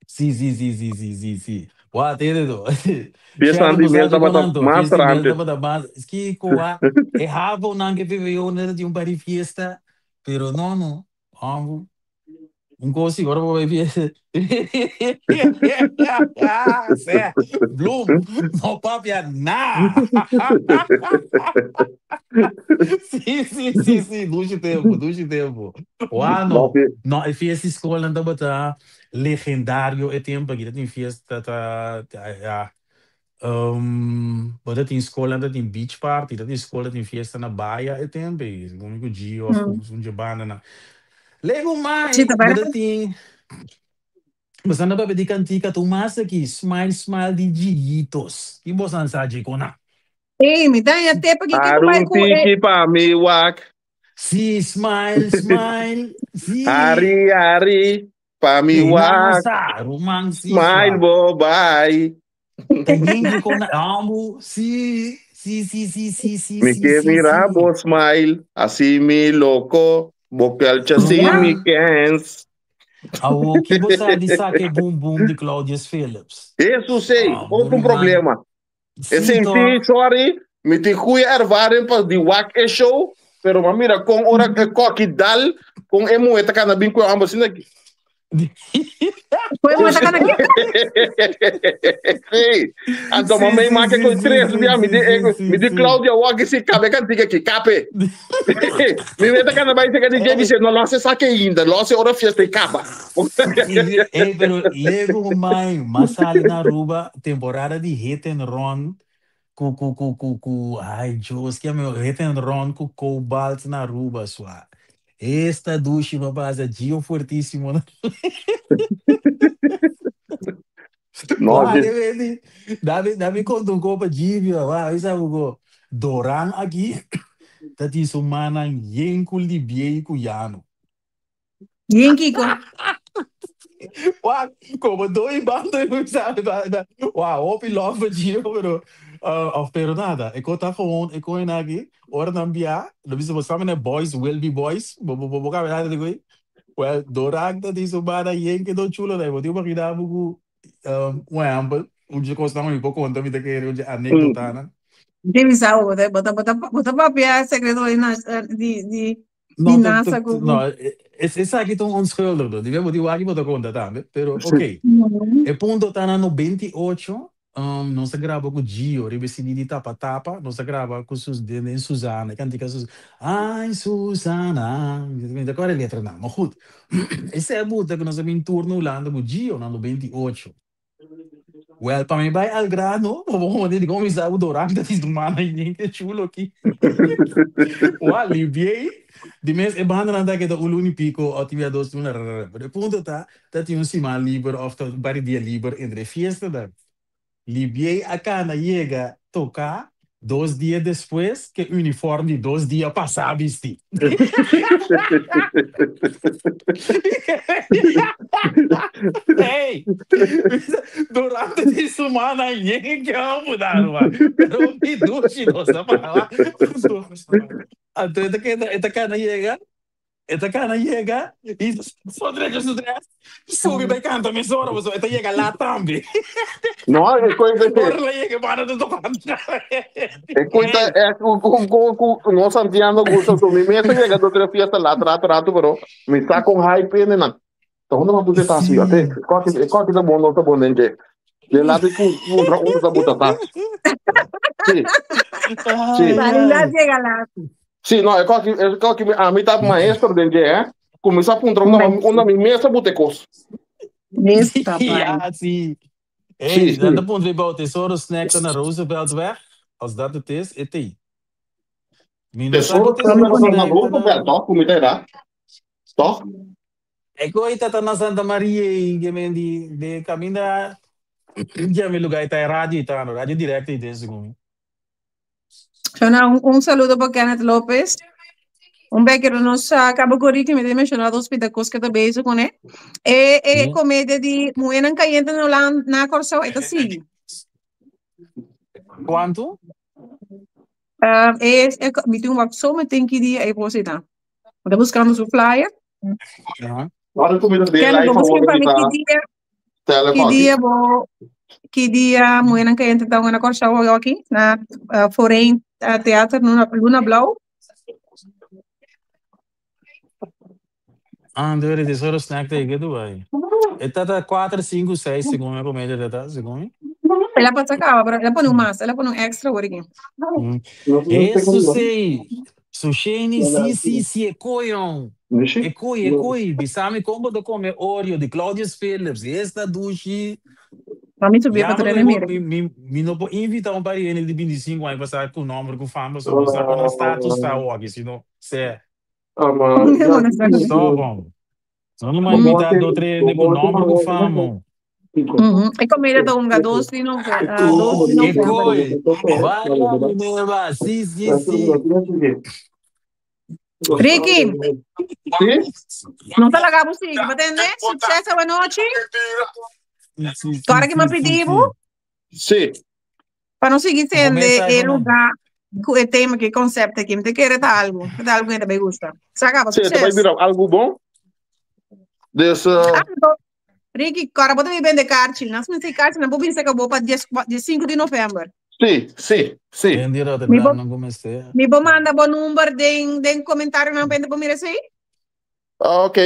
Si. Wa tene do. Fiesta Sharon di mel bosaje tabata konanto, fiesta master mel antes. tabata mas. Ski koa e havo nan que vive yo di un pari fiesta, pero no. Amo. Un kos ora bo bai fiesta. Sè, Bloem, no papia na. Sí, sí, sí, sí, dushi tempu, dushi tempu. Wah, No, no. No, e fiesta di skolnan tabata legendario e tempu aki. Ta tin fiesta ta, ja. Bo ta tin skolnan ta tin beach party, ta tin skol ta tin fiesta na baya e tempu ei. Segun mi ku Gio of ku un dje bandanan. Legu Sí, mai, ta bo ta bèrdat. tin, boso anda papia di kantika tur mas aki, Smile Smile di Gillitos. Ki boso a sa dje kon nan? Ey, mi ta haña tep aki ke bo bai Arun ku e. tiki pa mi wak. Sí, smile, smile, sí. Hari, hari, pa mi Ei, nan no wak. sa, ruman, sí, Smile swa. bo bai. Ta yen kon na ambu, sí, sí, sí, sí, sí, sí, Mi sí, ke sí, mira sí. bo smile, así mi loko. Bo kelcha si Ya. mi Ruman, kens. awo ki bo sa di Sake Boom Boom di Claudius Phillips? Jesus, ei, Ambu, otro ruman, problema. E sí, sentí, toch? sorry, mi tin goeie ervaring pas di wak e show, pero ma mira kon ora e koki dal, kon e muhe ta kana bin ku e hòmber asina aki. Kon e muhe ta kana ke? Sí. Anto Sí, mamey sí, make sí, kon sí, tres sí, bia, mi sí, di, sí, eh, sí, mi di sí. Claudia wak si kabe kantika ki, kape. Mi meta kana bai seka di JB se no lo hace sake ainda, lo hace ora fiesta e kaba. Sí, ey, pero lego mai, mas sali na Aruba, temporada di hit and run, ku, ku, ku, ku, ku, ay, Dios, que meu, hit and run ku Cobalt na Aruba, swa. Esta dushi pa pasa, Gio fuertísimo. No, Wah, di, de vedi. Dame, dame conta un copa Givio. Wah, isa bugo. Doran aki, ta tin su manan yen ku Libié i ku Yano. Yen kiko? Wah, como doi bando i sabe ba ba. Wah, hopi love pa Gio, pero of pero nada. E ko ta gewoon, e ko inaki, ora nan bia, lo bisa bo sabe ne boys will be boys. Bo bo bo bo kabe nada di koi. Well, Doran ta tin su banda yen ke don chulo dai. Bo tin imagina bo ku un ehempel, un dje kosnan ku mi por konta mi ta kere un dje anekdotanan. Debe sa bo ta bo ta bo ta bo ta papia sekreto di di di di No, NASA ku no, esaki ta un onschuldigdo. Di bo tin wak bo ta konta tambe, pero ok. E punto ta na 98, nos a graba ku Gio riba e CD di Tapa Tapa, nos a graba ku Sus den den Suzana, e kantika Sus Ai Suzana, mi ta kòrda e letranan, ma goed. Esei a buta ku nos a bin tur na Hulanda ku Gio na 98. Wèl, pa mi bai al grano, bo por hondi di kon mi sa ku Dorang ta di su mana yen ke chulo aki. Wak, limpi'ei. Di mes e bandanan ta keda un luna i piko òf tin bia dos luna, rarara. Pero e punto ta, Ta tin un siman liber of ta un par di dia liber entre e fiestanan. Libiey a cana yega toca dos dia despues ke uniform di dos dia pasa bisti. Hey! Durante di sumana yen ke a muda ruman. Pero mi dushi nos a para. Anto e ta keda e ta cana yega. E ta kana yega i so drecha su dress, subi bai kanta mesora pasobra e ta yega lat tambe. No, e cuenta que Ora la yega banda ta tocando. e cuenta Ey, é ku ku ku ku no Santiago gusta so mi mesa llega do tres fiesta lat rato rato pero mi sa con hype ene nan. Ta honda ma puse tas yo ate. sí. Koki koki ta bon no ta bon den je. De lati ku puntra uno ta buta tas. Sí, sí. Ay, Sali lat ay. llega lat. Sí, no, e koki e koki mi a mi ta maestro den je, eh. Kuminsá puntra unda Mai. unda mi mesa buta e kos. Esta bai. Ja, sí. Sí, Hey, dan sí. ta puntra riba Tesoro Snacks na Rooseveltweg. Als dat het is, e tei. Mi no sa Tesoro ki Snacks Tesoro na na Snack ta na. Roosevelt, toch? Ku mi ta era, toch? E koe ta ta na Santa Maria ei, ke men di de kaminda ya mi lugar ta e radio ei ta no, radio directo ei den segun mi. Shona, un, un saludo pa Kenneth Lopez. Un beker nos a cabo gori que me de mencionado dos pita cos que ta bezig con e. E, e Sí. comedia di Muenan Cayente na Holanda, na Corsou, e ta sigui. Cuanto? E, e, mi tin wak so meteen ki dia e posita. Mi ta buscando su flyer. Aha. Ora ku mi ta den Kenneth, live bo busca awor pa mi mi ta ki dia, tele ki koki. dia bo, ki dia Muenan Cayente ta na Corsou aki, na uh, Foreign uh, Theater Luna, Luna Blauw. Ah, debe de solo snack te que tu vai. E tata 4, 5, 6 segun mi comedia tata, segun mi. El a pasa caba, pero el a pone un mas, el a pone un extra awor aki. Eso sei. Susheni, si, si, si, e koyon. E koi, e koi. Bisami kon bo ta come Oreo di Claudius Philips. Esta dushi. Pa mi subi pa Jammer tur ku hende mi por mira. mi mi mi no por invita un par di hende di 25 aña pasá ku nomber ku fama pasobra bo sa kon nan status ta awor si no sea. Stop hom. No no mas invita do tres hende ku nomber ku fama hom. E comida ta hunga 2 di nove 2 di E november. koi. Vaya Minerva. Si si si. Ricky, Sí? no ta laga bo sigui, bo tende? Succes awanochi. Si si si Ora ki mi a si si pidi si. bo Sí. pa no sigui Bo tende mesa e ku nan. lugar ku e tema, ku e concepto aki. Mi ta kere ta algu, ta algu ku ta bai gusta. Sa kaba, Sí, ta bai succes. bira algu bon. Dus, Ah, anto, Ricky, kora bo ta bin bende karchi. Nan si karchi, nan por bin saka bo pa 5 di november. Sí, sí, sí. Den di Mi Rotterdam bo, nan kumesé. mi bo manda bo number den comentarionan pa hende por mira esei. Ah, ok.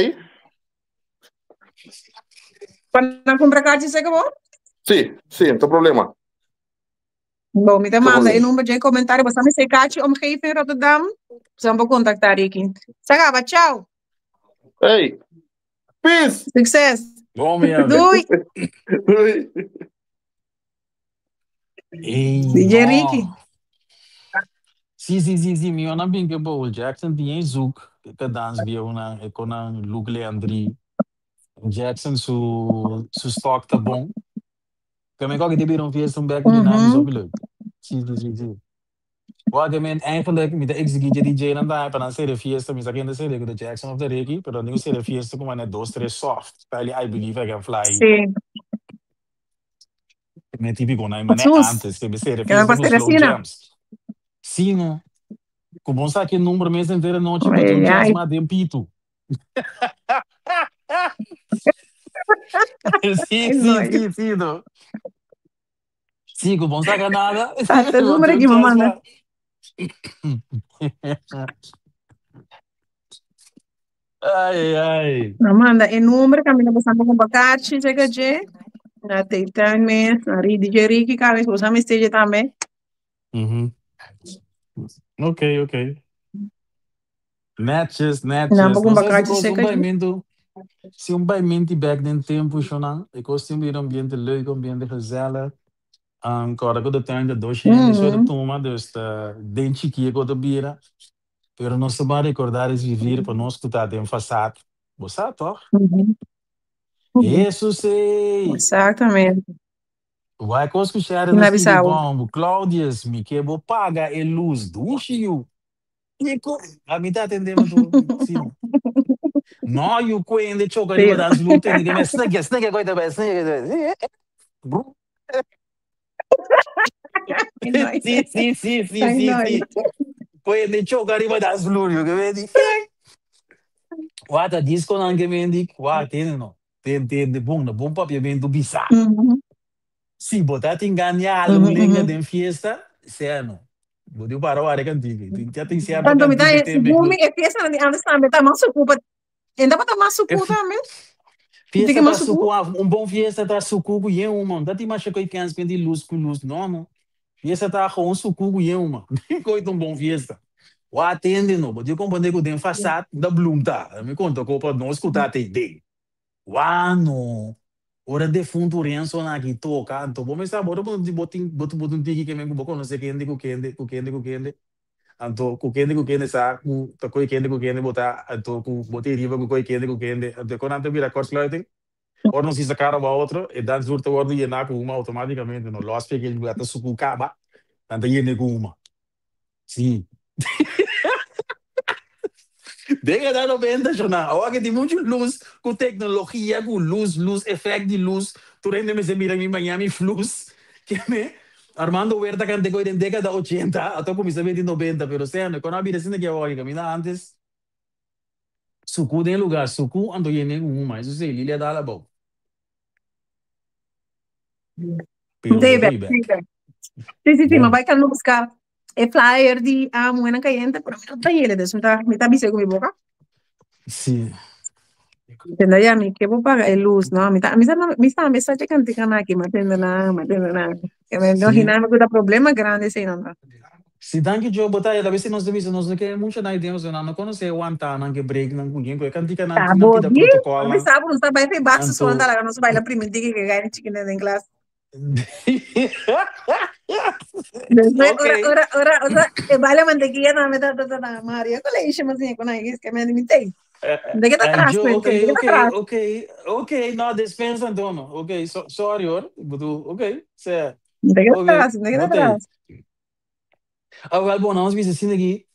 Pa nan kumpra karchi saka bo. Sí, sí, no ta problema. Bo, mi ta No ta manda e problema. number dje comentario. Bo sa mi karchi omgeving Rotterdam. Bo por contacta Ricky. Sa kaba, ciao. Hey, peace! Succes. Bon mi amigo. Doei. Doei. Ey, DJ Ricky. no. Sí, sí, sí, sí. Mi nan bin ke Paul Jackson tin een zoek. Ke dans bieu nan, e kon nan Luke Leandri. Jackson su stock ta bon. Ke men kok di un fiesta un back in the 90s hopi leuk. Sí, sí, sí, sí. Wel, ke men eigenlijk mi ta exigí je DJ nan daar pa nan sere fiesta, mi sa kende sere ku de Jackson of de Ricky, pero nan sere fiesta kuma net dos, tres soft. Style I Believe I Can Fly. Me típico na mané Sus. antes, ke me sere Que me fiesta ku pasé slow asina. jams. Sí, no. Ku bon sa ke number mes entera noche, Ay, bo tin un ay, chance ay. mas den pitu. Sí, Ay, sí, no. sí, sí, no. Sí, ku bon saca nada. Ata Bo numero tin un ki mi chance manda. mas. Ai, ai. Mi manda e numero kaminda bo sa kumpra karchi cheka dje. Na Teitan mes, na DJ Ricky kaba, bo sa mester dje tambe. Ok, ok. Netjes, Na netjes. bo No kumpra sa si karchi kos un cheka dje. baimento, si un baimento back den tempo, shonan. E kos tin bir ambiente leuk, ambiente gezellig. Kora ku de tuin de dos hende so de tuma, dus de den chikie ko te bira. Pero nos ta ban recordar es vivir pa nos ku ta den fasad. Bo sa toch? Jesus ey! Exactamente. Wai kos ku Sharon Kina a skibi bisa bo? bon, Claudius, mi ke bo paga e luz dushi yu. Kiko? A mi ta atende mi tu si no. No yu kuende choka riba dans vloer tende ke me snake snake koi ta bai snake koi ta bai. Sí, sí, sí, sí, Ay, sí, no. sí. Kuende choka riba dans vloer yu ke me di. Wata disco nan ke men di, wa tende no. Ten ten de bon na bon papiamento bisa. Si bo ta tin gana algo lenga den fiesta, sea no. Bo di para ware cantica. Tin ya tin cierto Tanto mi ta cantica tembe segun mi ku e fiesta nan di antes tambe ta mas suku pa enda pa ta mas e suku tambe. Tin fiesta ke ta mas suku. suku af, un bon fiesta ta suku ku yen uma. Ta tin masha koi kens ku di luz ku luz. No no. Fiesta ta gewoon suku ku yen uma. Koi ta un bon fiesta. Wa atende no. Bo di komprende ku den fasad da bloem ta. Mi konta ko pa nos ku ta te den. Wa no. Ora defunto Renzo na aki toka, anto bo mester bo bo bo tin bo bo tin tiki ke men ku bo konosé kende ku kende ku kende ku kende, anto ku kende ku kende sa ku ta koi kende ku kende bo ta anto ku bo ta e riba ku koi kende ku kende, anto kon nan ta bira kortsluiting, ora nos hisa kara bo otro e dansvloer ta wòrdu yená ku huma outomátikamente, no lòs p'e ke lugar ta suku kaba, nan ta yen'é ku huma. Sí. Dékada 90 shona. Awor ke tin muchu lus ku teknologia ku lus lus efèkt di lus tur hende mester mira mi Miami flus ke me Armando Huerta kante koe den dékada 80 ato kuminsá bini 90 pero sea no e kon a bira asina ke awor ke kaminda antes suku den lugar suku anto yene ku huma eso si Lilia dal abou pero bo David, ta bek. David. Sí, sí, sí, ma Bon. bai kan busca e flyer di a Muhénan Kayente, pero mi no ta yele, dus mi ta bisa ku mi boka. Sí. Tenda ya mi ke bo paga e luz, no? Mi ta mi sa mi sa mi sa che cantica na aki, ma tenda na, ma tenda na. Ke me no Si. hina mi ku ta problema grandi esei nan ta. Si, danki Joe, bo ta a bes nos ta bisa nos no ke mucha na idea, pasobra nan no konosé wanta nan ke break nan ku yen ku e kantika nan Ta tin nan bo pida di, protokòl mi nan sa bo no sa bai fe bakse so anto nan ta laga nos baila primintí ke ke gai chikinan den klas. Despues Ok. ora ora ora ora e baila mantequilla tambe ta ta ta ta Maria colegio mas con ahí que me mi tei. De que ta atrás, Joe, pues, ok, de que ta ok, atrás. ok, ok, no, despensa anto no. Ok, so, sorry hoor. Ik bedoel, ok, sea, De que ta ok, atrás, de que ta bo tei. atrás. Ah, wel, bon, nos bisa asina aki,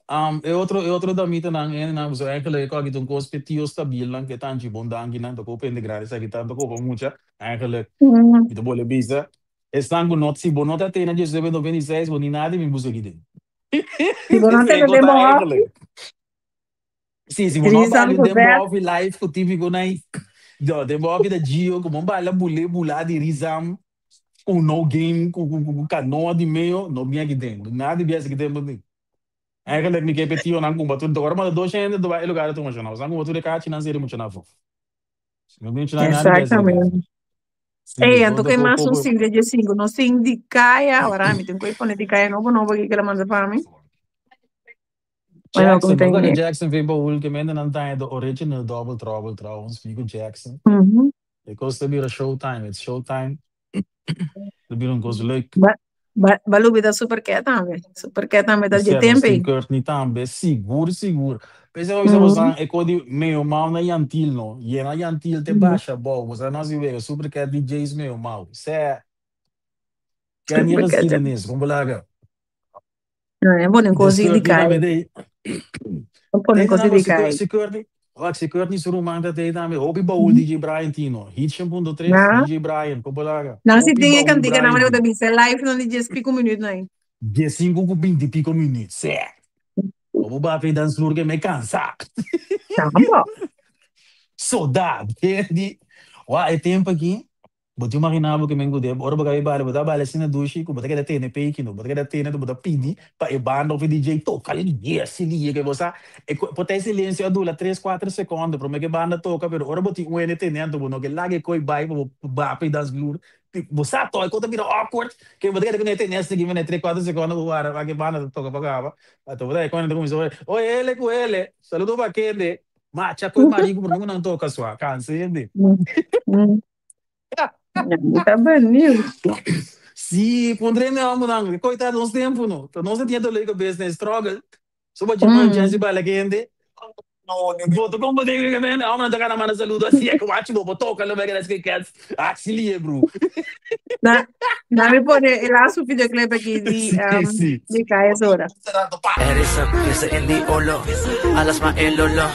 e otro damitanan, hendenan, so eigenlijk aki ta un kos pe tio stabiel nan, ke tanchi bon danki nan, ta koop hende gratis aki tanto koop mucha, eigenlijk, mi ta bole bisa, esnan ku no, si bo no ta tene 1996, bo ni nada mi buska aki den. Si bo no Esei tene ko den ta bo hofi, eigenlijk. Si, si bo no Rizal baila ku den bo Beth. hofi live ku típico nai, no, den bo hofi ta Gio, ku bo baila bule bula di Rizam, ku no game, ku kanoa di meio, no bin aki den. Nada di bias aki den bo tin. Eigenlijk mi ke pe tionan kumba tur, ora manda dos hende ta bai e lugar ta emocioná. Osnan kumba tur e kachinan seri mucha na afó. No bin mucha nada di bias aki den. Exactamente. Si, Ey, anto konta ke ko mas un ko sin de 15, no sin di kaya, ahora mi tin ku pone di kaya nobo nobo aki ke la manda pa mi. Bueno, Jackson, como mas ten. que Jackson vem baúl que menda não tem the original Double Trouble trouwens, Figo Jackson. E kos ta bira showtime, it's showtime. Ta bira un kos leuk. Ba, ba, balubida super ke tambe. Super ke tambe ta de Sea, nos tempo. tin Courtney tambe, sigur, sigur. Pensa bo bisa e ko di meio mau na Yantil no. Yena Yantil te basha bou. Bo sa nos wega super ke DJs meio mau. Sea, ken je Super ke. Geschiedenis, kom belaga. No, e pone Des così di Courtney kai. tambe dei. Pone Tem così na di kai. si Courtney, wak si Courtney su ruman ta tei tambe. Hopi baul DJ Brian Tino. Hit 100.3 Na, DJ Brian, kom belaga. na si Hopi tem e baul cantica na Brian maneira Tino. de bisa live no di just pico minuto na. 15 ku 20 pico minuut. Sea. Obo ba pe dansvloer ke me cansa. Tamba. Soldado, di. Wa, e tempo aki, bo ta imaginá bo ke men ku ora bo kai bale, bo ta bale asina dushi, ku bo ta keda tene peki no, bo ta keda tene, bo ta pidi pa e banda of e DJ toka yes, liye ke bo sa, e por ta e silensio a dura 3, 4 sekonden, promé ku e banda toka, pero ora bo tin un hende tene anto bo no ke laga e koi bai pa bo ba pa e dansvloer, bo sa to, e kos ta bira awkward, ke bo ta keda ku e tene asina ki 3, 4 sekonden bo wara pa ke banda ta toka pa kaba, anto bo ta e kòne ta kuminsá oye ele ku ele, saludo pa kende, macha koi mariku promé ku nan toka sua, kansa hende. Ta benieuwd. Sí, pondré mi amo nan. Coitado, nos tempo no. Nos tinha dolor de cabeça, né? Struggle. So ba jima chance ba la gente. No, Boto como digo que men, amo na kana mana saludo assim, é que wachi bo toca lo mega das cats. Ah, silie bro. Na, na mi pone el laatste videoclip aki di di Kaya Zora. Er is een vissen in die olo. Alles maar in lolo.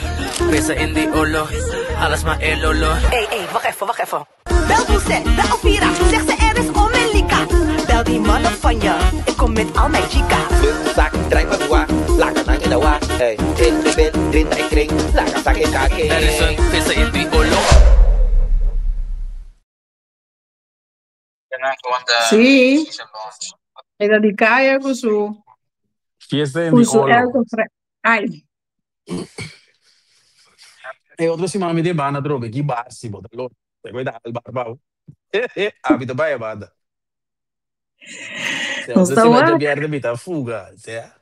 Vissen in die olo. Alles maar in lolo. Hey, hey, wacht even, wacht even. Bel Boezet, bel Elvira, zeg ze er is Omelika. Bel die mannen van je, ik kom met al mijn chica. Sak, draai pa dua, laga nang ilawa. Hey, in de bin, rinta ik kring, laga sak ik kake. Er is een vissen in die olo. Sí, era di Kaya ku su Fiesta in ku die su olo. Elton Ai, E otro siman mi tin banda trobe, ki basi bo ta lo. Te cuida al barbao. Ah, mi ta bai banda. Se nos otro ta siman wak. djabièrnè mi ta fuga, sea.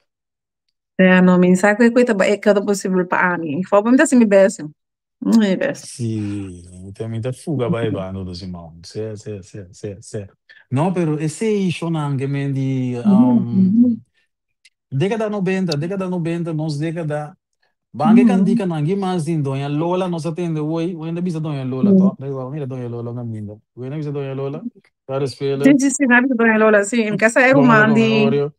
Ja, no, mi sa ku ta e kada posibel pa ami. Fo mi ta mi best. Mi best. Sí, mi ta fuga bai banda otro siman. Si. No, pero esei shonan ke men di dékada 90, dékada 90, nos dékada. Bange kantika nangi mas din Doña Lola nos atende hoy. Hoy ainda bisa Doña Lola, toch? Nee, wel, mira Doña Lola na minda. Hoy ainda bisa Doña Lola. Para Sí, spelen. sí, sí, na Doña Lola, sí. En casa era Vamos a un comer di. Oreo.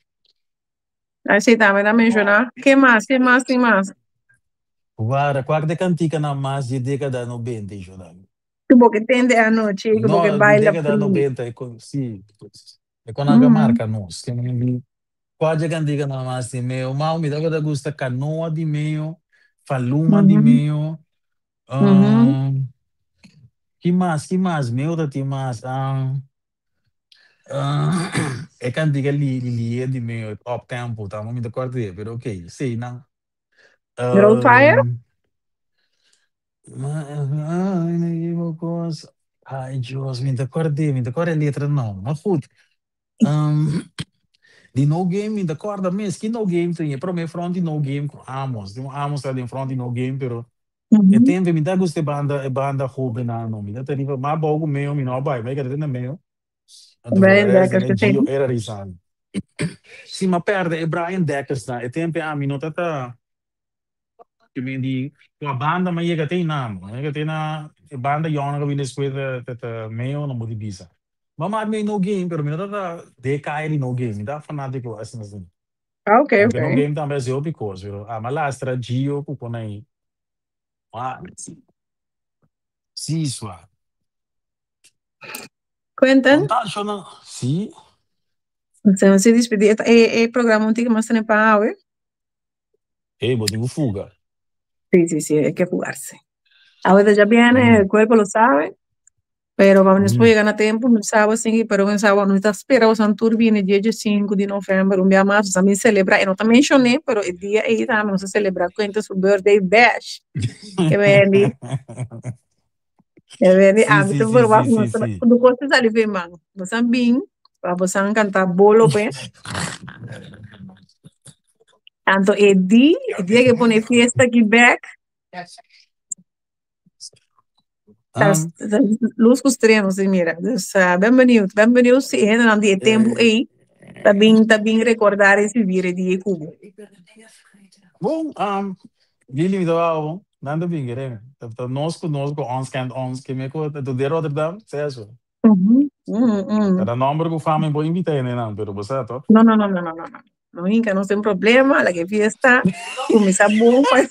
Así también a mencionar. ¿Qué más? ¿Qué más? ¿Qué más? Guarda, qual de cantica na mais de década 90, Jordan? Como que tende anoche, como que No, de baila década free. 90, é com, sí, é com a marca nos. Tem um qual de cantica na mais de meio, mal me dá que gusta canoa de meio, faluma de meio, que mais, que mais? Meu da tem mais, é cantica li li de meio up tempo, tá? Não me recordo, pero ok, sei, não. Road Fire? Ai, Dios, mi ta kòrda, mi ta kòrda e letra no. Maar goed. Di No Game, mi ta kòrda mes. Ki No Game tin? E promé front di No Game ku Amos. Tin un Amos ta den front di No Game, pero e tempu mi ta gusta e banda hóbennan no. Mi ta riba mas abou ku Meo, mi no a bai, mi a keda te na Meo. Anto for Brian de rest, Dekkers den e te Gio tin. era Rizal. Si mi a pèrdè e Brian Dekkers nan, e tempu ami no ta ta. Ki men di ku a banda mi a yega te einan. Mi a yega te na e banda yònnan ku a bini despues ta ta Meo no bo di bisa. Mi a mata mi No Game pero mi no tabata den e kaya di No Game. Mi ta fanátiko asina asina. Ah, ok, Aunke ok. No Game tambe hasi hopi kos pero ami a lastra Gio ku kon ei. Wak. Si swa. Quentin? Konta shona. Si. Nos a dispedí e programa un tiki mas temprano awe. Ey, bo tin ku fuga. Sí, sí, sí, hay que fugarse. Awe ta djabièrnè, el cuerpo lo sabe, pero pa nos por yega na tempu, nos sabe asin, pero nos sabe, nos ta spera boso tur bini dia diesinku di novèmber un bia mas, nos ta bin selebrá, e no ta menshoné, pero e dia ei tambe nos ta selebrá Quentin su birthday bash. Ke bendi, ke bendi, Sí, ami sí, ta sí, verwagt, sí, sí, nos ta, sí. tur kos ta sali fen man. Boso a bin pa boso a kanta bolo pe. Anto e di, e dia ke pone fiesta aki bek, ta ta lus ku strea nos tin mira. Dus ben beniut, ben beniut si e hendenan di e tempu ei ta bin rekordá risibir e dia ku bo. Bon, Lili mi ta wou bon. Nan ta bin kere mi. Ta nos ku nos ku ons kent ons ke me ku ta di Rotterdam, seso. Ta nomber ku fama bo invita hendenan, pero bo sa to. No, no, no, no, no, no, no. No hinka nos den problema, laga e fiesta kuminsá bon pa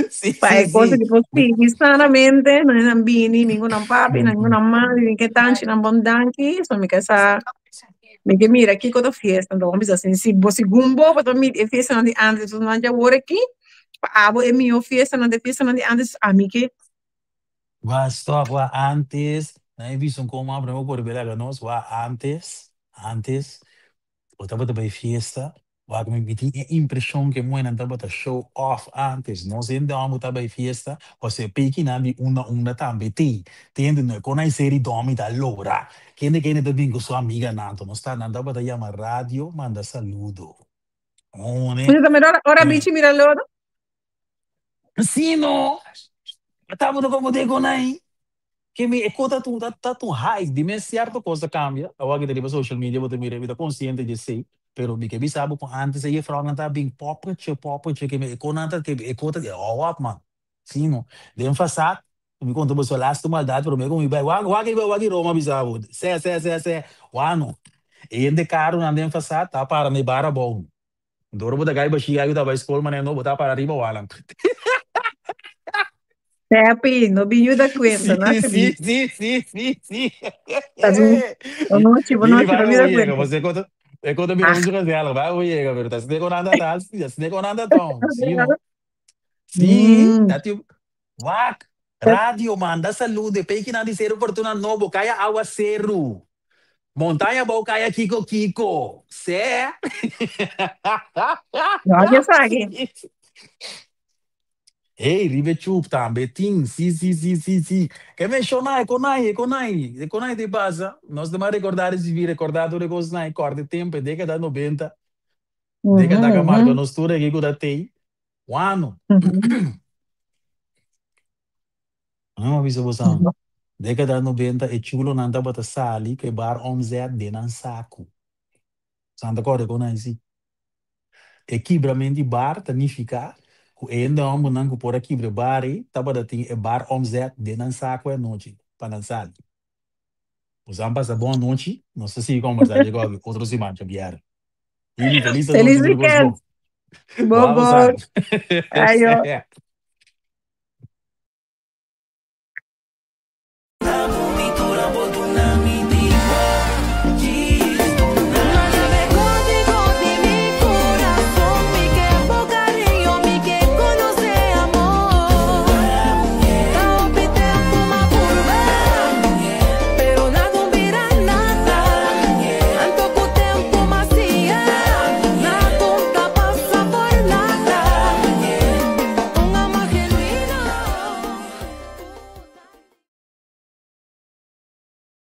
Sí, pa sí, e cosa sí. ki por sigui sanamente, no nan bini, ningun nan papi, ningun nan mami, ni ke tanchi nan bon danki, so mi ke sa, mi ke mira kiko ta fiesta, anto bo bisa si si bo segun bo bo ta mira e fiestanan di antes, nan di awor aki, pa abo e mihó fiestanan ta e fiestanan di antes, ami ke. Wa stop wa antes nan e bisa un koma pero no por bela nos wa antes antes bo tabata bay fiesta wa mi mi tin e impresion ke muenan tabata show off antes nos hende homber ta bay fiesta pasobra e pekinan di unda unda tambe tey tende no e kon a seri domi ta lora kende kende ta bin ku su amiganan anto nos ta nan tabata yama radio manda saludo one Oye tambe ora ora bichi mira lodo. Si no, tabata como de con ahí. Que mi e cota tu ta ta tu hype di mes cierto cosa cambia. Awor ki ta riba social media bo ta mira mi ta consciente di esey, pero mi ke bisa bo cu antes e juffrouwnan ta bin poppetje poppetje ke mi e conan ta ke e cota di hou op man. Si no, den fasad mi conta boso laatste maldad prome cu mi bay wak wak wak Roma bisa bo se se se se wano. E hende caronan den fasad ta para na e bar abou. Dor bo ta gai bashia yu ta bai skol manera no bo ta para riba walan. Pepi, no bin yuda kuenta, no Sí, sí, alsjeblieft. sí, sí, sí, sí. Tas un bonochi, Lili, bonochi, vai no bo yuda yega, kuenta. você conta, e conta bira Ah. mucho gezellig, vai bo yega, pero ta sne con anda ta, sne con anda ton, sí no. Sí, dat yu, wak, radio manda saludo, e pekinan di Seru Fortuna Nobo, kaya awa seru. Montaña bou kaya kiko kiko. Sè. No, ke esaki. Hey, riba e chup tambe tin. Si, si, si, si, si. Ke menshoná e konai, e konai, e konai te pasa. Nos ta mas rekordá risibí, rekordá tur e kosnan, kòrda e tempu, e dékada nobenta, dékada ku a marka nos tur aki ku ta tei. Wano. Nan a bisa bosan, Dékada nobenta e chulonan tabata sali ku e bar omzet den nan saku. Santa kòrda kon nan si. E kibrament di bar ta nifiká ku e hende hòmbernan ku por a kibra e bar ei tabata tin e bar omzet den nan saku e anochi pa nan sali. Bosan pasa bon anochi, nos ta sigui kòmbersá dje kòke otro siman djabièrnè. Lili, felis Felis anochi tur kos weekend. bon. Bo Wou bo. san. Ayo.